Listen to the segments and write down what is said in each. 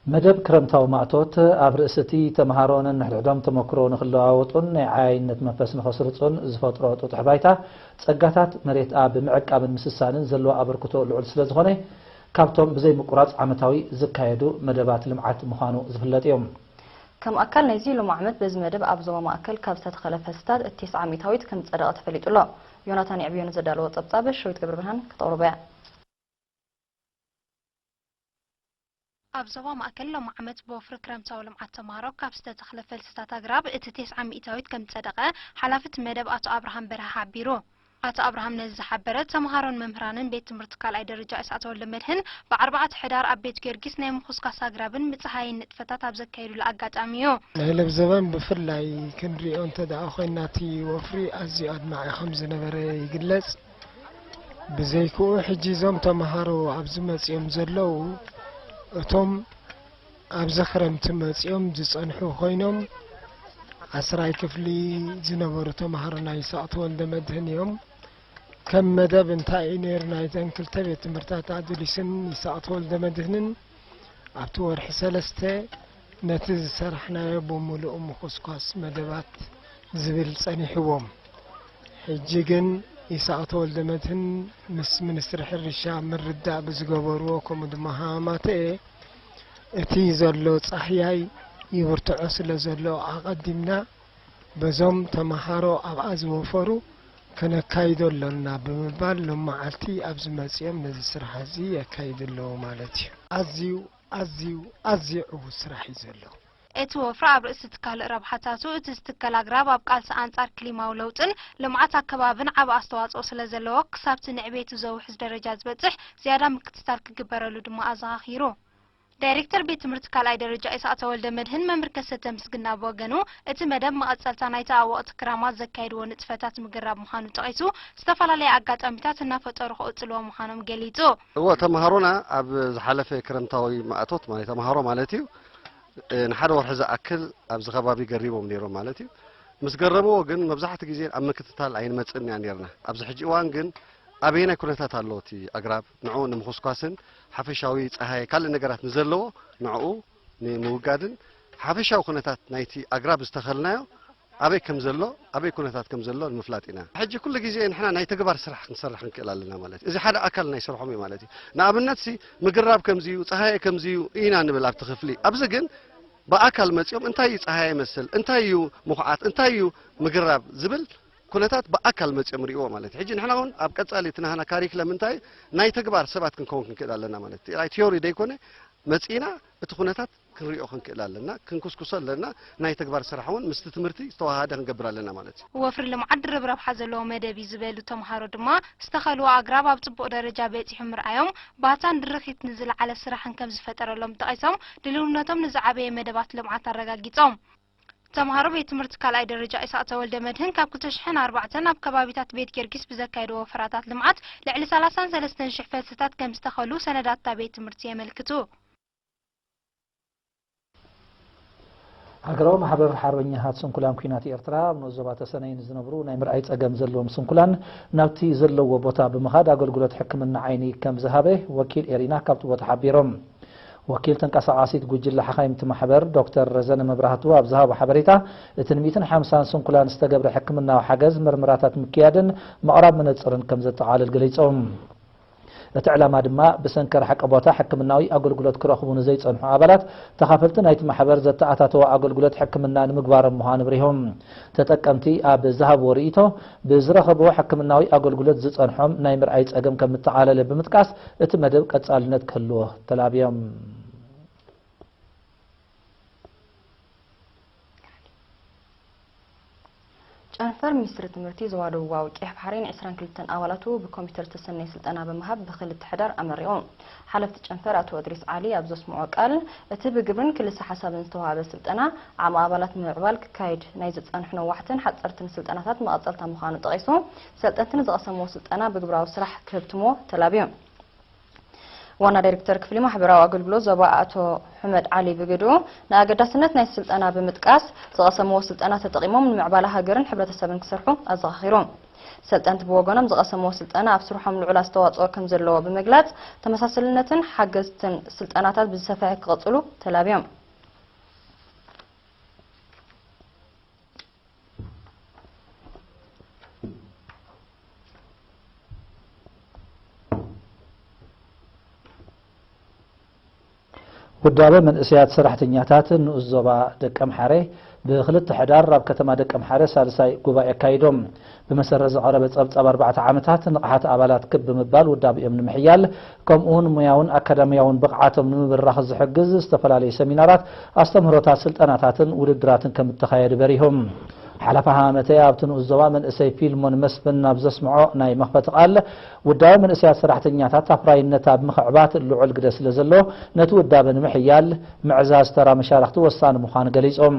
መደብ ክረምታዊ ማእቶት ኣብ ርእሲ እቲ ተምሃሮ ነንሕድሕዶም ተመክሮ ንኽለዋወጡን ናይ ዓያይነት መንፈስ ንኸስርጹን ዝፈጥሮ ጥጡሕ ባይታ፣ ጸጋታት መሬት ኣብ ምዕቃብን ምስሳንን ዘለዎ ኣበርክቶ ልዑል ስለ ዝኾነ፣ ካብቶም ብዘይ ምቁራጽ ዓመታዊ ዝካየዱ መደባት ልምዓት ምዃኑ ዝፍለጥ እዩ። ከም ኣካል ናይዚ ሎሚ ዓመት በዚ መደብ ኣብ ዞባ ማእከል ካብ ዝተተኸለ ፈልስታት እቲ ተስዓ ሚእታዊት ከም ዝጸደቐ ተፈሊጡ ኣሎ። ዮናታን የዕብዮ ንዘዳለዎ ጸብጻብ ሽዊት ገብረብርሃን ክተቕርቦ እያ። ኣብ ዞባ ማእከል ሎሚ ዓመት ብወፍሪ ክረምታዊ ልምዓት ተምሃሮ ካብ ዝተተኽለ ፈልስታት ኣግራብ እቲ ተስዓ ሚእታዊት ከም ዝጸደቐ ሓላፊ እቲ መደብ ኣቶ ኣብርሃም በርሀ ሓቢሩ። ኣቶ ኣብርሃም ነዚ ዝሓበረ፣ ተምሃሮን መምህራንን ቤት ትምህርቲ ካልኣይ ደረጃ ኢሳቅ ተወልደመድህን ብኣርባዕተ ሕዳር ኣብ ቤት ጊዮርጊስ ናይ ምኹስኳስ ኣግራብን ምጽሃይን ንጥፈታት ኣብ ዘካየዱሉ ኣጋጣሚ እዩ። ናይ ለብዘባን ብፍላይ ክንሪኦ እንተ ደኣ ኮይና እቲ ወፍሪ ኣዝዩ ኣድማዒ ከም ዝነበረ ይግለጽ። ብዘይክኡ ሕጂ እዞም ተምሃሮ ኣብዚ መጺኦም ዘለዉ እቶም ኣብዚ ክረምቲ መጺኦም ዝጸንሑ ኮይኖም ዓስራይ ክፍሊ ዝነበሩ ተምሃሮ ናይ ይስሐቅ ተወልደመድህን እዮም። ከም መደብ እንታይ እዩ ነይሩ ናይተን ክልተ ቤት ትምህርትታት ኣዱሊስን ይስሐቅ ተወልደመድህንን ኣብቲ ወርሒ ሰለስተ ነቲ ዝሰራሕናዮ ብምሉኡ ምኹስኳስ መደባት ዝብል ጸኒሕዎም። ሕጂ ግን ይስሐቅ ተወልደመድህን ምስ ሚኒስትሪ ሕርሻ ምርድዳእ ብዝገበርዎ ከምኡ ድማ ሃማማተኤ እቲ ዘሎ ጻህያይ ይብርትዖ ስለ ዘሎ ኣቐዲምና በዞም ተምሃሮ ኣብኣ ዝወፈሩ ከነካይዶ ኣሎና ብምባል ሎም መዓልቲ ኣብዚ መጺኦም ነዚ ስራሕ እዚ የካይዱ ኣለዉ ማለት እዩ። ኣዝዩ ኣዝዩ ኣዝዩ ዕዉት ስራሕ እዩ ዘሎ። እቲ ወፍሪ ኣብ ርእሲ እቲ ካልእ ረብሓታቱ፣ እቲ ዝትከል ኣግራብ ኣብ ቃልሲ ኣንጻር ክሊማዊ ለውጥን ልምዓት ኣከባብን ዓቢ ኣስተዋጽኦ ስለ ዘለዎ፣ ክሳብቲ ንዕቤቱ ዘውሕዝ ደረጃ ዝበጽሕ ዝያዳ ምክትታል ክግበረሉ ድማ ኣዘኻኺሩ። ዳይሬክተር ቤት ትምህርቲ ካልኣይ ደረጃ ኢሳቕ ተወልደመድህን መምህር ከሰተ ምስግና ብወገኑ፣ እቲ መደብ መቐጸልታ ናይቲ ኣብ ወቕቲ ክራማት ዘካየድዎ ንጥፈታት ምግራብ ምዃኑ ጠቒሱ፣ ዝተፈላለያ ኣጋጣሚታት እናፈጠሩ ክቕጽልዎ ምዃኖም ገሊጹ። እወ፣ ተምሃሮና ኣብ ዝሓለፈ ክረምታዊ ማእቶት፣ ማለት ተምሃሮ ማለት እዩ፣ ንሓደ ወርሒ ዝኣክል ኣብዚ ከባቢ ገሪቦም ነይሮም ማለት እዩ። ምስ ገረምዎ ግን መብዛሕትኡ ግዜ ኣብ ምክትታል ኣይንመጽእን ኢና ነይርና። ኣብዚ ሕጂ እዋን ግን ኣበየናይ ኩነታት ኣሎ እቲ ኣግራብ ንዕኡ ንምኹስኳስን ሓፈሻዊ ጸሃየ ካልእ ነገራት ንዘለዎ ንዕኡ ንምውጋድን ሓፈሻዊ ኩነታት ናይቲ ኣግራብ ዝተኸልናዮ ኣበይ ከም ዘሎ ኣበይ ኩነታት ከም ዘሎ ንምፍላጥ ኢና። ሕጂ ኩሉ ግዜ ንሕና ናይ ተግባር ስራሕ ክንሰርሕ ክንክእል ኣለና ማለት እዩ። እዚ ሓደ ኣካል ናይ ስርሖም እዩ ማለት እዩ። ንኣብነት ሲ ምግራብ ከምዚ እዩ፣ ጸሃየ ከምዚ እዩ ኢና ንብል ኣብቲ ክፍሊ። ኣብዚ ግን ብኣካል መጺኦም እንታይ እዩ ጸሃየ ይመስል፣ እንታይ እዩ ምኹዓት፣ እንታይ እዩ ምግራብ ዝብል ኩነታት ብኣካል መጺኦም ርእይዎ ማለት እዩ። ሕጂ ንሕና እውን ኣብ ቀጻሊ እቲ ናህና ካሪክለም እንታይ ናይ ተግባር ሰባት ክንከውን ክንክእል ኣለና ማለት እዩ። ቲዮሪ ደይኮነ መጺእና እቲ ኩነታት ክንሪኦ ክንክእል ኣለና፣ ክንኩስኩሶ ኣለና፣ ናይ ተግባር ስራሕ እውን ምስቲ ትምህርቲ ዝተዋሃደ ክንገብር ኣለና ማለት እዩ። ወፍሪ ልምዓት ድርብ ረብሓ ዘለዎ መደብ እዩ ዝበሉ ተምሃሮ ድማ ዝተኸልዎ ኣግራብ ኣብ ፅቡቕ ደረጃ በፂሑ ምርኣዮም ባህታን ድርኺት ንዝለዓለ ስራሕን ከም ዝፈጠረሎም ጠቒሶም ድልውነቶም ንዝዓበየ መደባት ልምዓት ኣረጋጊፆም። ተምሃሮ ቤት ትምህርቲ ካልኣይ ደረጃ ኢሳቕ ተወልደ መድህን ካብ ክልተ ሽሕን ኣርባዕተን ኣብ ከባቢታት ቤት ጊዮርጊስ ብዘካየድዎ ወፈራታት ልምዓት ልዕሊ ሰላሳን ሰለስተን ሽሕ ፈልስታት ከም ዝተኸሉ ሰነዳት እታ ቤት ትምህርቲ የመልክቱ። ሃገራዊ ማሕበር ሓርበኛታት ስንኩላን ኲናት ኤርትራ ኣብ ንኡስ ዞባ ተሰነይ ንዝነብሩ ናይ ምርኣይ ጸገም ዘለዎም ስንኩላን ናብቲ ዘለውዎ ቦታ ብምኻድ ኣገልግሎት ሕክምና ዓይኒ ከም ዝሃበ ወኪል ኤሪና ካብቲ ቦታ ሓቢሮም። ወኪል ተንቀሳቓሲት ጉጅለ ሓኻይም እቲ ማሕበር ዶክተር ረዘነ መብራህቱ ኣብ ዝሃቦ ሓበሬታ፣ እቲ ን ሚእትን ሓምሳን ስንኩላን ዝተገብረ ሕክምናዊ ሓገዝ ምርምራታት ምክያድን ምቕራብ መነጽርን ከም ዘጠቓልል ገሊጾም። እቲ ዕላማ ድማ ብሰንኪ ርሕቂ ቦታ ሕክምናዊ ኣገልግሎት ክረኽቡ ንዘይጸንሑ ኣባላት ተኻፈልቲ ናይቲ ማሕበር ዘተኣታተዎ ኣገልግሎት ሕክምና ንምግባሮም ምዃኑ ኣብሪሆም። ተጠቀምቲ ኣብ ዝሃብዎ ርእይቶ፣ ብዝረኸብዎ ሕክምናዊ ኣገልግሎት ዝጸንሖም ናይ ምርኣይ ጸገም ከም እተቓለለ ብምጥቃስ፣ እቲ መደብ ቀጻልነት ክህልዎ ተላብዮም። ጨንፈር ሚኒስትሪ ትምህርቲ ዞባ ደቡባዊ ቀይሕ ባሕሪ ንዒስራን ክልተን ኣባላቱ ብኮምፒተር ዝተሰነየ ስልጠና ብምሃብ ብክልተ ሕዳር ኣመሪቑ። ሓለፍቲ ጨንፈር ኣቶ እድሪስ ዓሊ ኣብ ዘስምዖ ቃል፣ እቲ ብግብርን ክልሰ ሓሳብን ዝተዋህበ ስልጠና ዓቕሚ ኣባላት ንምምዕባል ክካየድ ናይ ዝጸንሑ ነዋሕትን ሓጸርትን ስልጠናታት መቐጸልታ ምዃኑ ጠቒሱ፣ ሰልጠንቲ ንዝቐሰምዎ ስልጠና ብግብራዊ ስራሕ ክህብትምዎ ተላብዩ። ዋና ዳይሬክተር ክፍሊ ማሕበራዊ ኣገልግሎት ዞባ ኣቶ ሑመድ ዓሊ ብግድኡ፣ ንኣገዳስነት ናይቲ ስልጠና ብምጥቃስ፣ ዝቐሰምዎ ስልጠና ተጠቒሞም ንምዕባለ ሃገርን ሕብረተሰብን ክሰርሑ ኣዘኻኺሩ። ሰልጠንቲ ብወገኖም ዝቐሰምዎ ስልጠና ኣብ ስርሖም ልዑል ኣስተዋፅኦ ከም ዘለዎ ብምግላፅ፣ ተመሳሰልነትን ሓገዝትን ስልጠናታት ብዝሰፍሐ ክቐፅሉ ተላብዮም። ውዳበ መንእሰያት ሰራሕተኛታት ንኡስ ዞባ ደቀምሓረ ብክልተ ሕዳር ኣብ ከተማ ደቀምሓረ ሳልሳይ ጉባኤ ኣካይዶም። ብመሰረት ዝቐረበ ጸብጻብ ኣርባዕተ ዓመታት ንቕሓት ኣባላት ክብ ብምባል ውዳበኦም ንምሕያል፣ ከምኡውን ሞያውን ኣካዳሚያውን ብቕዓቶም ንምብራኽ ዝሕግዝ ዝተፈላለዩ ሰሚናራት፣ ኣስተምህሮታት፣ ስልጠናታትን ውድድራትን ከም እተኻየዱ በሪሆም። ሓላፊ ሃመተ ኣብቲ ንኡስ ዞባ መንእሰይ ፊልሞን መስፍን ናብ ዘስምዖ ናይ መኽፈቲ ቃል፣ ውዳበ መንእሰያት ሰራሕተኛታት ኣፍራይነት ኣብ ምኽዕባት ልዑል ግደ ስለ ዘሎ፣ ነቲ ውዳበ ንምሕያል ምዕዛዝ ተራ መሻርኽቲ ወሳኒ ምዃኑ ገሊጾም።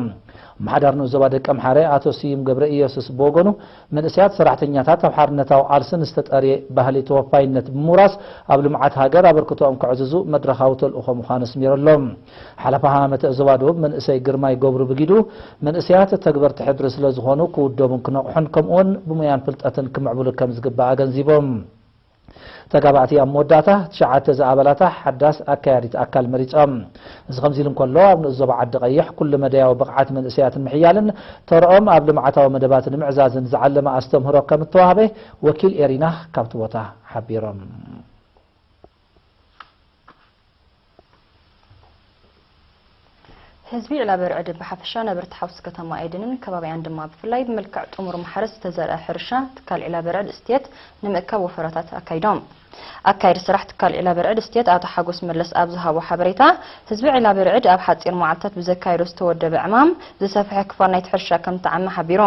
ኣመሓዳሪ ንኡስ ዞባ ደቀምሓረ ኣቶ ስዩም ገብረ ኢየሱስ ብወገኑ፣ መንእሰያት ሰራሕተኛታት ኣብ ሓርነታዊ ቃልስን ዝተጠርየ ባህሊ ተወፋይነት ብምውራስ፣ ኣብ ልምዓት ሃገር ኣበርክቶኦም ከዕዝዙ መድረኻዊ ተልእኾ ምዃኑ ኣስሚሩ ኣሎ። ሓላፊ ሃመተ ዞባ ደቡብ መንእሰይ ግርማይ ገብሩ ብጊዱ፣ መንእሰያት ተግበርቲ ሕድሪ ስለ ዝኾኑ ክውደቡን ክነቕሑን ከምኡውን ብሞያን ፍልጠትን ክምዕብሉ ከም ዝግባእ ኣገንዚቦም። ተጋባእቲ ኣብ መወዳእታ ትሽዓተ ዝኣባላታ ሓዳስ ኣካያዲት ኣካል መሪጾም። እዚ ከምዚ ኢሉ እንከሎ፣ ኣብ ንኡስ ዞባ ዓዲ ቀይሕ ኩሉ መዳያዊ ብቕዓት መንእሰያት ንምሕያልን ተርኦም ኣብ ልምዓታዊ መደባት ንምዕዛዝን ዝዓለመ ኣስተምህሮ ከም እተዋህበ ወኪል ኤሪና ካብቲ ቦታ ሓቢሮም። ህዝቢ ዒላበርዕድ ብሓፈሻ፣ ነበርቲ ሓውሲ ከተማ ኤደንን ከባቢኣን ድማ ብፍላይ ብመልክዕ ጥሙር ማሕረስ ዝተዘርአ ሕርሻ ትካል ዒላበርዕድ እስቴት ንምእካብ ወፈራታት ኣካይዶም። ኣካያዲ ስራሕ ትካል ዒላበርዕድ እስቴት ኣቶ ሓጎስ መለስ ኣብ ዝሃቦ ሓበሬታ፣ ህዝቢ ዒላበርዕድ ኣብ ሓጺር መዓልታት ብዘካየዶ ዝተወደበ ዕማም ዝሰፍሐ ክፋል ናይቲ ሕርሻ ከም እተዓመ ሓቢሩ።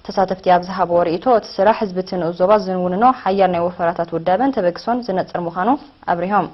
ተሳተፍቲ ኣብ ዝሃብዎ ርእይቶ፣ እቲ ስራሕ ህዝቢ እቲ ንኡስ ዞባ ዝውንኖ ሓያል ናይ ወፈራታት ውዳበን ተበግሶን ዝነጽር ምዃኑ ኣብሪሆም።